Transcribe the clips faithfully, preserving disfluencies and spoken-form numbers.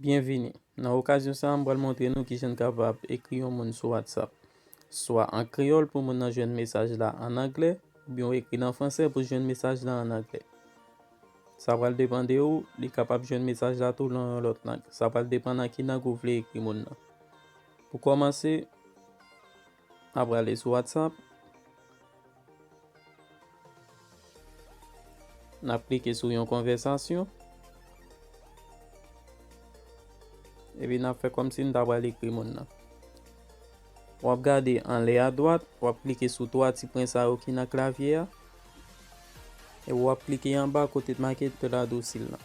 Byenvini. Nan okazyon sa a, m pral montre nou kijan n kapab ekri yon moun sou WhatsApp, swa an kreyòl pou moun nan jwenn mesaj la ann anglè, oubyen w ekri l an fransè pou jwenn mesaj la ann anglè. Sa pral depann de ou, li kapab jwenn mesaj la tou nan yon lòt lang. Sa pral depann nan ki lang ou vle ekri moun nan. Pou kòmanse, n a prale sou WhatsApp. N ap klike sou yon konvèsasyon. Epi n ap fè kòmsi n ta pral ekri moun nan. W ap gade anlè adwat, w ap klike sou twa ti pwen sa yo ki nan klavye a. Epi w ap klike anba kote t make tradwisil lan.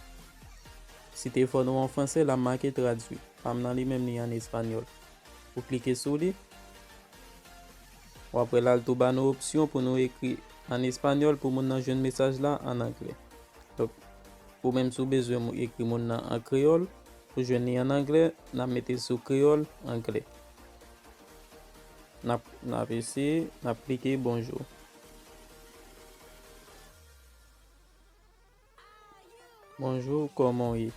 Si telefòn ou an fransè, l ap make tradwi. Pa m nan li menm li an espanyòl. Ou klike sou li. W ap wè l al tou ba nou opsyon pou nou ekri an espanyòl pou moun nan jwenn mesaj la an anglè. Donk, ou menm si w bezwen ekri moun nan an kreyòl, pou jwenn li an anglè, n ap mete sou kreyòl anglè. N ap, n ap eseye, n ap klike bonjou. Bonjou, kòman w ye?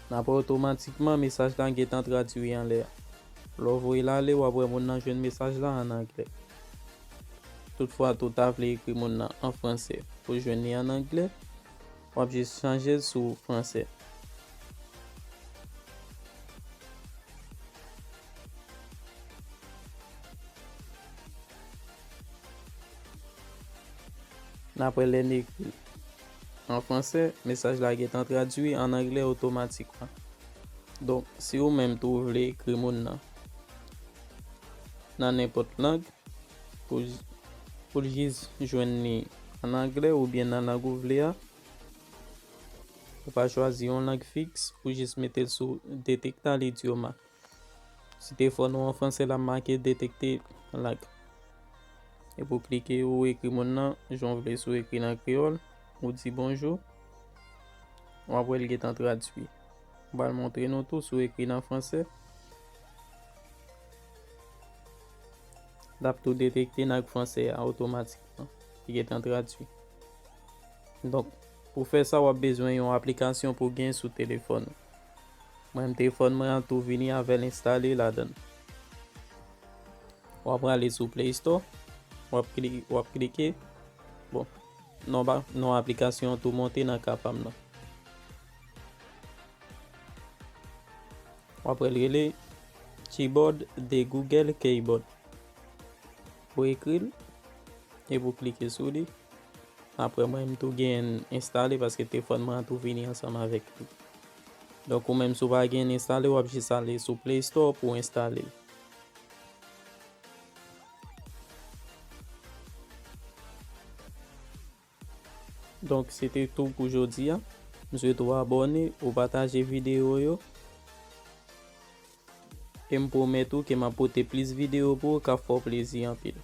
N ap wè otomatikman mesaj la gentan tradwi anlè a. Lè w voye l ale, w ap wè moun nan jwenn mesaj la an anglè. Toutfwa tou, w ta vle ekri moun nan an fransè pou jwenn li an anglè, w ap jis chanje l sou fransè. N ap wè lè n ekri an fransè, mesaj la gentan tradwi an anglè otomatikman. Donk, si ou menm tou ou vle ekri moun nan nan nenpòt lang, pou, pou l jis jwenn li an anglè oubyen nan lang ou vle a, ou pa chwazi yon lang fiks, ou jis mete l sou detekta lidyoman. Si telefòn ou an fransè, l ap make detekte lang. Epi w klike, ou ekri moun nan jan w vle, si w ekri l an kreyòl, ou di bonjou, w ap wè l gentan tradwi. M pral montre nou tou, si w ekri l an fransè, l ap tou detekte lang fransè a otomatikman. Li gentan tradwi. Donk, pou fè sa, w ap bezwen yon aplikasyon pou w gen sou telefòn ou. Mwen menm, telefòn mwen an tou vini avè l enstale ladan l. W ap prale sou Play Store, w ap kli-, w ap klike. Bon, non, ba, non aplikasyon an tou monte nan ka pa m nan. W ap wè l rele Keyboard de Google Keyboard. Ou ekri l, epi w klike sou li. Apre, mwen, m tou genyen l enstale paske telefòn mwen an tou vini ansanm avèk li. Donk, ou menm, si w pa genyen l enstale, w ap jis ale sou Play Store pou w enstale l. Donk, se te tou pou jodi a. M swete w abòne, ou pataje videyo yo. E m pwomèt ou ke m ap pote plis videyo pou ou k ap fè w plezi anpil.